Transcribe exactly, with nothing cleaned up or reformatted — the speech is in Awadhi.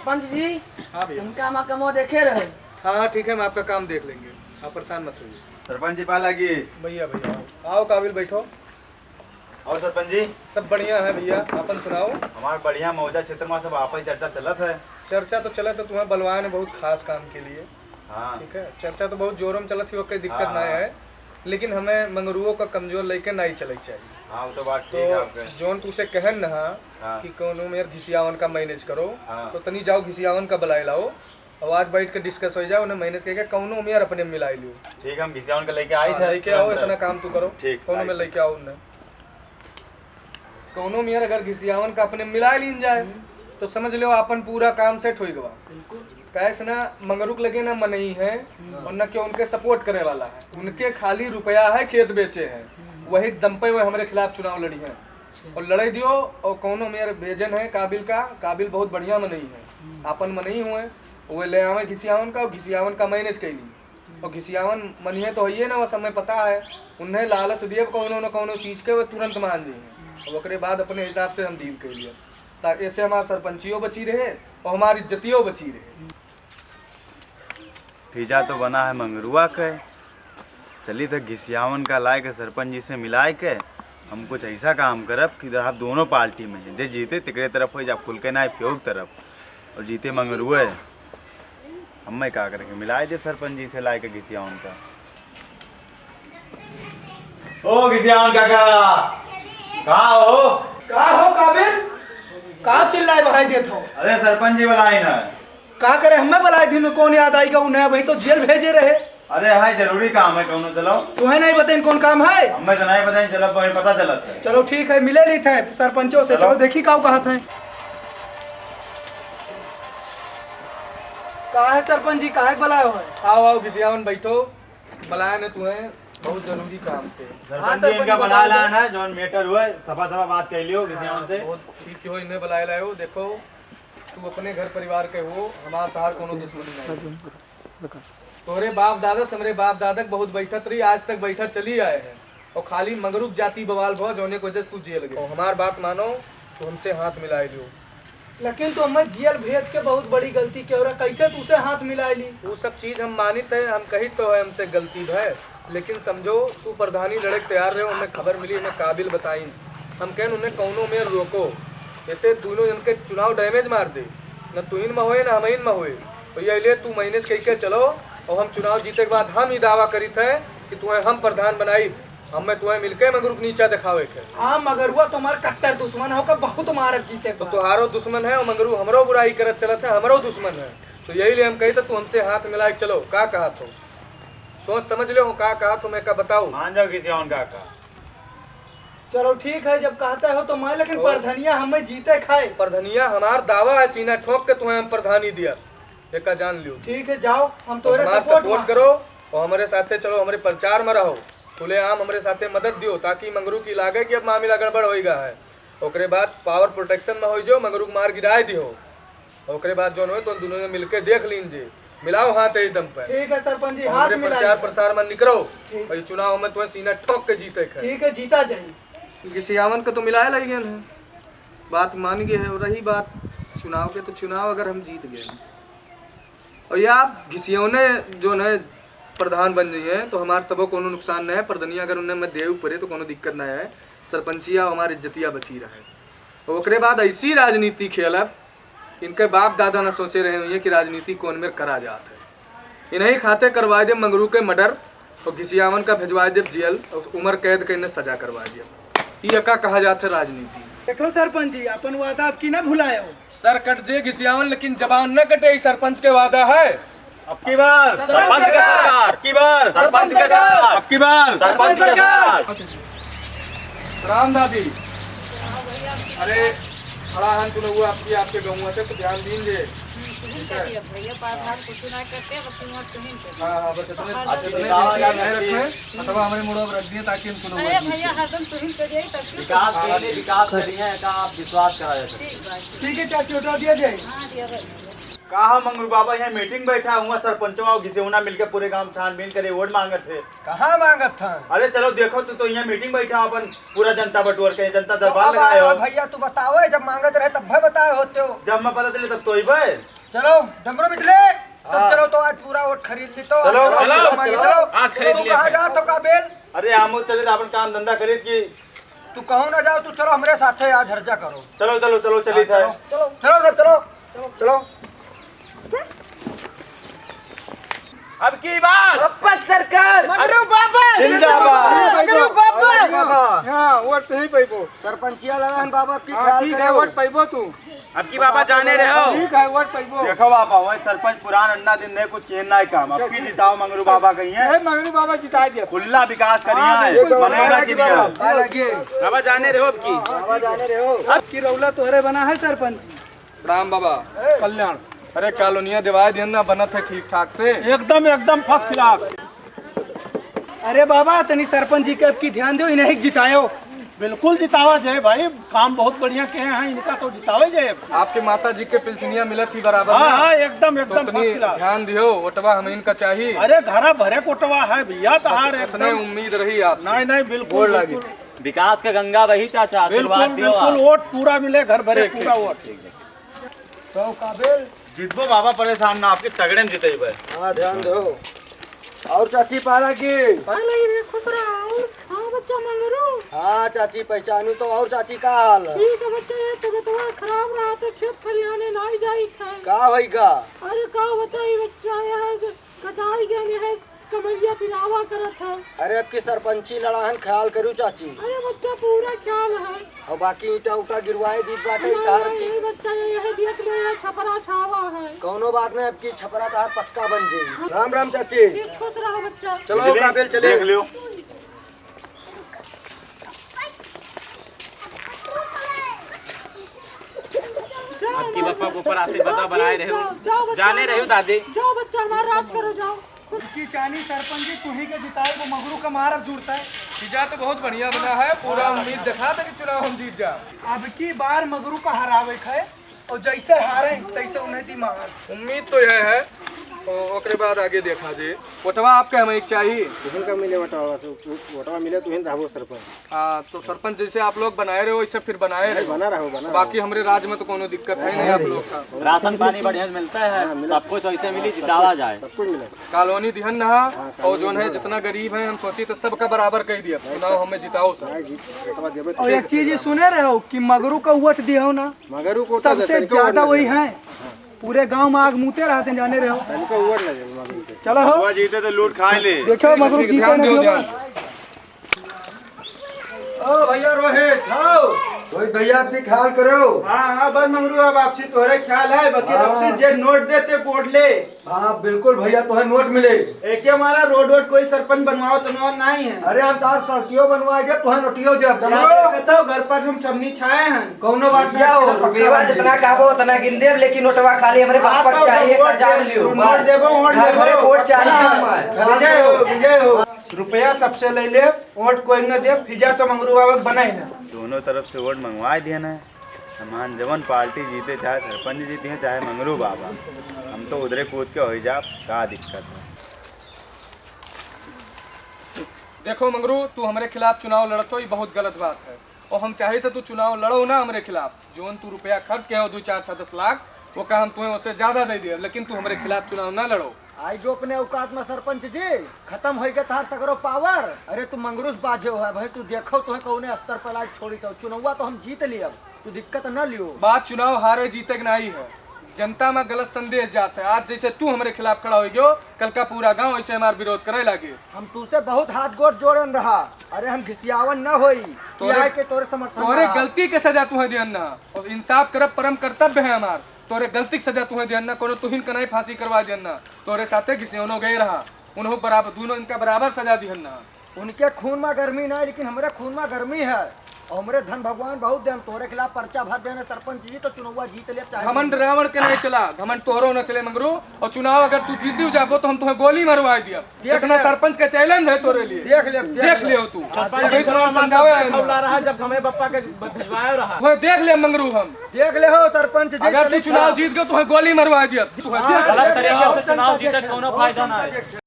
सरपंच जी, हाँ भैया। उनका हम कमवा देखे रहे। हाँ, हाँ, ठीक है, हम आपका काम देख लेंगे, आप परेशान मत होइए। सरपंच जी, पाला की। भैया, भैया, आओ। आओ, काबिल, बैठो। और सरपंच जी? सब बढ़िया है भैया, आपन सुनाओ। हमार बढ़िया मौजा क्षेत्र में सब आपही चर्चा चलत है। चर्चा तो चलत है, तुम्हें बलवाए ने बहुत खास काम के लिए। हाँ। ठीक है, चर्चा तो बहुत जोरों में चलत ही, ओके दिक्कत हाँ, ना हाँ। है, लेकिन हमें मंगरुओ का कमजोर लइके नहीं चले चाहिए। हाँ, वो तो बात ठीक है तो आपके। जौन तुसे कहन ना हाँ। कि कौनो मेर घिसियावन का मैनेज करो, हाँ। तो तनी जाओ घिसियावन का बुलाए लाओ, और आज बैठ के डिस्कस हो जाए, उन्हें मैनेज करके कौनो मेर अपने मिलाई लियो। ठीक है, हम घिसियावन का लेके आई हाँ, थे, लेके आओ, तुरंत। इतना काम तू करो। ठीक, कौनो आई। मेर लेके आओ उन्हें। कौनो मेर अगर घिसियावन का अपने मिला लीन जाए, हम्म। तो समझ लो अपन पूरा काम सेट होई गवा। बिल्कुल। कैसे ना मंगरुक लगे ना मनई है हम्म। और ना क्यों उनके सपोर्ट करे वाला है। उनके खाली रुपया है, खेत बेचे हैं, हम्म। वही दम पे वो हमरे खिलाफ चुनाव लड़ी है। अच्छा। और लड़ाई दियो और कौनो मेर भेजन है काबिल का, काबिल बहुत बढ़िया मनई है, हम्म। अपन मनई हुए, वो ले आवे घिसियावन का और घिसियावन का मैनेज कैली। और घिसियावन मनिहे तो हइये ना, वो समय पता है, उन्हें लालच दिए कौनो न कौनो चीज के, वो तुरंत मान जाइए। और ओकरे बाद अपने हिसाब से हम डील कर लिए, ताकि ऐसे हमार सरपंचियो बची रहे और हमार इज्जतियो बची रहे। भतीजा तो बना है मंगरुआ के, चली तो घिसियावन का लाए के सरपंच जी से मिलाए के हम कुछ ऐसा काम करब कि आप दोनों पार्टी में है, जे जीते तिकरे तरफ हो, जा खुल के ना फ्योक तरफ, और जीते मंगरुए। हमें का करके मिलाए दे सरपंच जी से लाए के घिसियावन का। ओ घिसियावन काका, कहाँ हो? का हो काबिल? का चिल्लाए बहाई देत हो? अरे सरपंच जी बुलाए ना। का करे हमें बुलाए दिन कौन याद आई गऊ ना, वही तो जेल भेजे रहे। अरे हाय जरूरी काम है कौनो, चलो। तुम्हें नहीं बताइन कौन काम है? हमें तो नहीं बताइन, चलो वही पता चलत है। चलो ठीक है, मिले ली थे सरपंचों से, चलो। चलो देखी का कहत है। का है सरपंच जी, काहे के बुलाए हो है? आओ, आओ, घिसियावन बैठो, बुलाए ने तुम्हें बहुत जरूरी काम से। हाँ, सरपंच जी, सरपंच इनका जी, बुला बताओ लाना तो। है, जौन मैटर हुआ है, सफा सफा बात कर लियो, घिसियावन हाँ, से। बहुत ठीक हो, इन्हें बुलाए लाए हो। देखो, तू अपने घर परिवार के हो, हमार तहार कोनो दुश्मनी नहीं। तोहरे बाप दादा से हमरे बाप दादा के बहुत बैठत रही, आज तक बैठत चली आए हैं। और खाली मंगरुक जाति बवाल भवा, जौने की वजह से तू जेल गए। और हमार बात मानो, तो हमसे हाथ मिलाए दो। लेकिन तू हमें जेल भेज के बहुत बड़ी गलती किया, और कैसे तू से हाथ मिलाए ली? वो सब चीज हम मानित है, हम कही तो है हमसे गलती भय, लेकिन समझो तू प्रधानी लड़े के तैयार रहे, हमें खबर मिली, हमें काबिल बताइन। हम कहन उन्हें कौनो में रोको, ऐसे दोनों जन के चुनाव डैमेज मार दे, न तुहिन में होए न हमहिन में होए। तो ये लिए तू मैनेज कह के चलो, और हम चुनाव जीते के बाद हम ही दावा करित है कि तुम्हें हम प्रधान बनाई। हमें तुम्हें मिलके मंगरू के नीचा दिखावे के। हाँ, मगरुआ तुम्हार कट्टर दुश्मन है, ओकर बहुत मारत जीते के तो बाद। तुहारो दुश्मन है और मंगरू हमरो बुराई करत चलत है, हमरो दुश्मन है। तो यही लिए हम कही तो तू हमसे हाथ मिलाए के चलो, का कहा तो? सोच समझ ले हो का कहा तो मैं का बताऊ? मान जाओ किसी और का कहा। चलो ठीक है, जब कहते हो तो मैं, लेकिन और? प्रधनिया हमें जीते खाए। प्रधनिया हमार दावा है, सीना ठोक के तुम्हें हम प्रधानी दिया, एका जान लियो। ठीक है, जाओ, हम तो तोरे हमार सपोर्ट सपोर्ट में। करो और हमरे साथे चलो, हमरे प्रचार में रहो, खुलेआम हमरे साथे मदद दियो, ताकि मंगरू की लागे कि अब मामला गड़बड़ होइगा है। ओकरे बाद पावर प्रोटेक्शन में हो जो, मंगरू के मार गिराए दियो। ओकरे बाद जौन होए, तो दोनों ने मिलके देख लीन जे, मिलाओ हाथ यही दम पे। ठीक है सरपंच जी, और हाथ हमरे मिलाइए। प्रचार प्रसार में निकरो, ठीक। और ये चुनाव में तुम्हें सीना ठोक के जीते के। ठीक है, जीता जाए। घिसियावन का तो मिलाए लग गए हैं, बात मान गए हैं। और रही बात चुनाव के, तो चुनाव अगर हम जीत गए हैं और ये आप घिसियौने जो है प्रधान बन जाइए तो हमार तबो कोनो नुकसान नहीं है। प्रधनिया अगर उन्हें मैं देव पड़े तो कोनो दिक्कत नहीं है, सरपंचिया हमार इज्जतिया बची रहे। और ओकरे बाद ऐसी राजनीति खेलब, इनके बाप दादा ना सोचे रहे हुए कि राजनीति कौन मेर करा जात है। इन्हीं खाते करवाए दे मंगरू के मर्डर और घिसियावन का भिजवाए दे जेल और उम्र कैद के इन्हें सजा करवाए दे। ये का कहा जात है राजनीति? देखो सरपंच जी, अपन वादा आपकी ना भुलायो। सर कट जे घिसियावन, लेकिन जबान न कटे, ई सरपंच के वादा है। अब की बार सरपंच सरपंच के सरकार। सरकार, अब की बार सरपंच के सरकार। सरकार, अब की बार सरपंच के सरकार। सरकार। राम दादी, अरे खड़ा हन चुनौआ आपकी, आपके गौवा से तो ध्यान दीन जे। हम्म, तुहिन ठीक है। कर दिया भैया, बार बार कुछ ना करते, बस तुम और तुहिन कर दिया। हाँ, हाँ, बस इतने, हरदम इतने तुहिन। ध्यान रखे, अथवा हमारे मुड़ो रख दिए ताकि हम चुनौआ अरे जीत भैया, जाए। हरदम तुहिन कर दिया, तब क्यों विकास हाँ, करिए, ठीक। विकास करिए, का आप विश्वास करा जाए। ठीक बात। ठीक है चाची, उठा दिया जाए। हाँ, दिया भाई। का हम मंगरू बाबा यहाँ मीटिंग बैठा हुआ, सरपंचवा और घिसेवना मिलके पूरे गांव छानबीन करे, वोट मांगत है। कहाँ मांगत था? अरे चलो देखो, तू तो यहाँ मीटिंग बैठा, अपन पूरा जनता बटोर के जनता दरबार तो अब लगाए हो। भैया तू बताओ, जब मांगत रहे तब भाई बताए होते हो। जब मैं पता चले तब तो ही भाई। चलो, डमरू बिटले, तब हाँ। चलो तो आज पूरा वोट खरीद ली तो, चलो, चलो, चलो, चलो, चलो। आज खरीद दोनों लिया कहाँ है। जात हो काबिल? अरे, हम चले तो अपन काम धंधा खरीद की। तू कहूँ ना जाओ, तू चलो हमरे साथे आज हर्जा करो। चलो, चलो, चलो, चली हाँ, था। चलो, चलो, चलो, सब चलो, चलो, चलो। अब की बार वापस सरकार। मगरू बाबा जिंदाबाद। मगरू बाबा। बाबा। हाँ, वोट नहीं पैबो। सरपंचिया लड़ान बाबा की हाँ, ख्याल ठीक है, करो। वोट पैबो तू। अब की बाबा जाने रहो। ठीक है, वोट पैबो। देखो बाबा, वही सरपंच पुरान अन्ना दिन नहीं कुछ कहना है काम। अब की जिताओ मंगरू बाबा कहीं है। ए, मंगरू बाबा जिता दिया। खुला विकास करिया हाँ, है। बिल्कुल। बनेगा कि नहीं? बाबा लगे। बाबा जाने रहो अब की। बाबा जाने रहो। अब की रौला तोहरे बना है सरपंच। राम बाबा। कल्याण। अरे, कॉलोनिया दिवाए दिहन ना, बनत है ठीक ठाक से? एकदम, एकदम first class। अरे बाबा, तनी सरपंच जी के अब की ध्यान दो, इन्हें जितायो। बिल्कुल जितावा जाए भाई, काम बहुत बढ़िया किहे हैं, इनका तो जितावे जाए। आपके माता जी के पेंशनिया मिलत ही बराबर हाँ, ना? हाँ, एकदम, तो एकदम तनी first class। ध्यान दियो, वोटवा हम इनका चाही। अरे, घरा भरे कोटवा है भैया, बस तहार इतने एकदम। उम्मीद रही आपसे। नहीं, नहीं, बिल्कुल, गोड़ लागी। बिल्कुल। विकास के गंगा बही चाचा, बिल्कुल, आशीर्वाद दियो बिल्कुल, आप। वोट पूरा मिले, घर भरे ठीक, पूरा ठीक, वोट। ठीक, ठीक। तो काबिल? जितबो बाबा, परेशान ना, आपके तगड़े में जितेबे। हाँ, ध्यान दो। और चाची पारा की? पारा की रे, खुश रहो। हाँ, बच्चा मंगरू। हाँ, चाची पहचानू तो। और चाची का हाल है? ठीक है बच्चा, ये तबीयतवा खराब रहा तो खेत खलिहाने नाई जाई थे। का होई का? अरे का बताई बच्चा, यह जो कटाई गए है, कमरिया पिरावा करत है। अरे, अब की सरपंची लड़ाहन, ख्याल करू चाची। अरे बच्चा, पूरा ख्याल है। और बाकी ईंटा उटा गिरवाए दी बाटे नहीं, तार नहीं, की। नहीं बच्चा, ये, ये देख लो, ये छपरा छावा है। कौनो बात नहीं, अब की छपरा तार पक्का बन जाई। हाँ। राम राम चाची। ठीक, खुश रहो बच्चा। चलो बिजली, काबिल चले। देख लियो। जाओ, आपके बप्पा के ऊपर आशीर्वाद जाओ, बनाए रहे हो। जाओ, जाओ बच्चा, जाने रहे हो दादी। जाओ बच्चा, हमारा राज करो, जाओ। खुद की चानी सरपंच जी, तू ही के जिताए, वो मगरू का मार अब जुड़ता है। नतीजा तो बहुत बढ़िया बना है, पूरा उम्मीद दिखा था कि चुनाव हम जीत जाए। अब की बार मगरू का हरावे है, और जैसे हारे, तैसे उन्हें दी मार। उम्मीद तो यह है, ओ-, ओकरे बाद आगे देखा जी। वोटवा आपके हमें एक चाहिए। तुहन का मिले वोटवा, वोटवा मिले तुहन रहबो सरपंच। हाँ, तो सरपंच जैसे आप लोग बनाए रहे हो, वैसे फिर बनाए रहे हो। बना रहो, बना रहो। बाकी हमरे राज्य में तो कोनो दिक्कत है नहीं आप लोग का। राशन पानी बढ़िया से मिलता है, हाँ, मिला। सब कुछ वैसे मिली, जितावा जाए। सब कुछ मिला। कॉलोनी दिहन ना, हाँ, और जोन है, जितना गरीब है, हम सोची तो सबका बराबर कह दिया, चुनाव हमें जिताओ सब। हाँ, जीत, जितवा देबे तो और एक चीज ये सुने रहे हो कि मगरू का वोट दिया हो ना, मगरू को तो सबसे ज्यादा वही है। पूरे गांव में आग मुते रहते, जाने रहे हो। इनका वोट ना देबे मगरू के। चलो हो। बाबा जीते तो लूट खा ले। देखो मगरू जी ध्यान को दो, नहीं ध्यान। ओ भैया रोहित, आओ। रोहित भैया, आपकी ख्याल करो। हाँ, हाँ, बस मंगरू, अब आपसे तोहरे ख्याल है, बाकी हाँ। आपसे जे नोट देते, वोट ले। हाँ, बिल्कुल भैया, तोहे नोट मिले। एके हमारा रोड वोड कोई सरपंच बनवाओ तो नोट नहीं है। अरे, हम तार सड़कियो बनवाए दे, तोहे नोटियो दे, अब यार, जमा। देखो तो घर पर हम सबनी छाए हैं। कौनो बात क्या नहीं, हो, पक्का रुपया बात जितना है। कहबो, उतना गिन देब, लेकिन नोटवा खाली हमरे आप पक्का तो चाहिए, वोट का जान दे, लियो। नोट देबो, वोट घर देबो। भरे वोट चाहिए हाँ। हमारे। विजय हो, विजय हो। रुपया सबसे ले ले, वोट कोई न दे, फिजा तो मंगरू बाबा के बने है। दोनों तरफ से वोट मंगवा दिया ना। हमान जवन पार्टी जीते, चाहे सरपंच जीते हैं, चाहे मंगरू बाबा, हम तो उधरे कूद के हो ही जाब, का दिक्कत है? देखो मंगरू, तू हमरे खिलाफ चुनाव लड़त हो, ये बहुत गलत बात है। और हम चाहे तो तू चुनाव लड़ो ना हमरे खिलाफ, जोन तू रुपया खर्च के हो, दो चार छह दस लाख, वो का हम तुम्हें उससे ज्यादा दे दिए, लेकिन तू हमरे खिलाफ चुनाव ना लड़ो। आई जो अपने औकात में सरपंच जी, खत्म होई गए तहार सगरो पावर। अरे तू मंगरूस बाजे हो है भाई, तू देखो तुम्हें कौने स्तर पर लायक छोड़ी तो चुनौवा तो हम जीत लियब, तू दिक्कत न लियो। बात चुनाव हारे जीते के नहीं है, जनता में गलत संदेश जात है। आज जैसे तू हमरे खिलाफ खड़ा हो गयो, कल का पूरा गांव ऐसे हमार विरोध करे लागे। हम तू से बहुत हाथ गोड़ जोड़न रहा, अरे हम घिसियावन न होई कि तोरे, आए के तोरे समर्थन तोरे रहा। गलती के सजा तुम्हें दियन ना, और इंसाफ करब परम कर्तव्य है हमार। तोरे गलती के सजा तुम्हें दियन ना, कोनो तुहिन का नहीं फांसी करवा दियन ना, तोरे साथे घिसियावनो गए रहा। उन्हों बराबर, दोनों इनका बराबर सजा दिहन ना। उनके खून में गर्मी ना है, लेकिन हमरे खून में गर्मी है। और हमरे धन भगवान बहुत देन, तोरे खिलाफ पर्चा भर देने सरपंच जी, तो चुनौवा जीत ले, चाहे घमंड रावण के नहीं चला, घमंड तोहरो न चले मंगरू। और चुनाव अगर तू जीती जाबो तो हम तुम्हें गोली मरवा दिया। देख इतना ले। सरपंच का challenge है तोरे लिए। देख ले, देख देख ले। लियो तू। सरपंच अभी जी, तो हम हम समझावे तो आए हैं। खौला रहा, जब हमें बप्पा के भिजवाया रहा। वह देख ले मंगरू हम। देख ले हो सरपंच जी, अगर तू चुनाव जीत गयो तो वह गोली मरवा दिया। तू है हाँ, देख ले। गलत तरीके से चुनाव जीते, कोनो फायदा ना है।